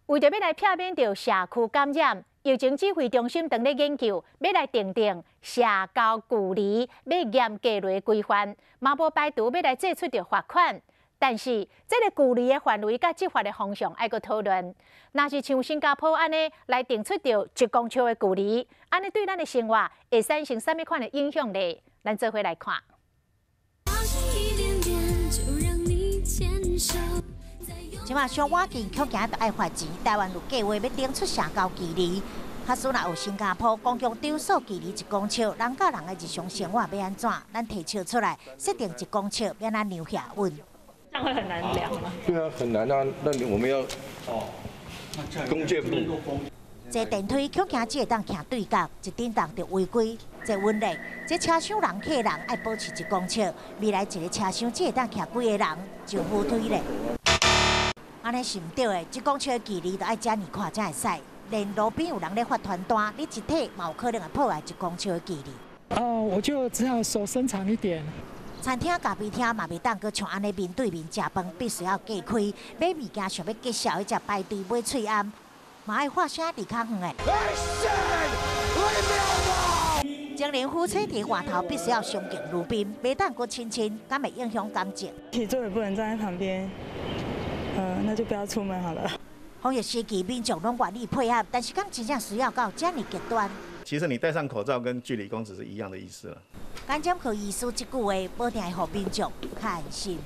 為著欲來避免著社區感染，疫情指揮中心正咧研究，欲來訂定社交距離欲嚴格來規範，嘛無排除欲來祭出著罰款。但是，這个距離的範圍佮執法的方向愛閣討論。若是像新加坡按呢來定出著1公尺的距離，按呢對咱的生活會產生啥物款的影響呢？咱做伙來看。這馬上倚近恐驚著愛罰錢，台灣有計劃欲定出社交距離。假使若學新加坡公共場所距離1公尺，人佮人的日常生活欲按怎？咱提尺出來設定一公尺，欲按怎量額溫？這樣會很難量嗎？對啊，很難啊。那我們要哦，弓箭步。坐電梯恐驚只會當徛對角，一振動就違規。坐雲咧，這車廂人客人愛保持1公尺，未來一个車廂只會當徛幾个人，就扶梯咧。按呢是毋對的，1公尺的距離著愛遮爾闊才會使。連路邊有人咧發傳單，你一提嘛有可能會破壞一公尺的距離。哦，我就只好手伸長一點。餐廳、咖啡廳嘛袂當閣像按呢面對面食飯，必須要隔開。買物件想欲結數，彼隻排隊買喙罨，嘛愛喊聲離較遠的。青年夫妻佇外頭必須要相敬如賓，袂當閣親親，敢會影響感情？體重也不能站在旁邊，那就不要出門好了。防疫時期，民眾攏願意配合，但是敢真正需要到遮爾極端？其實你戴上口罩跟距離公尺是一樣的意思了。感染科醫師這句話，無定會予民眾較安心。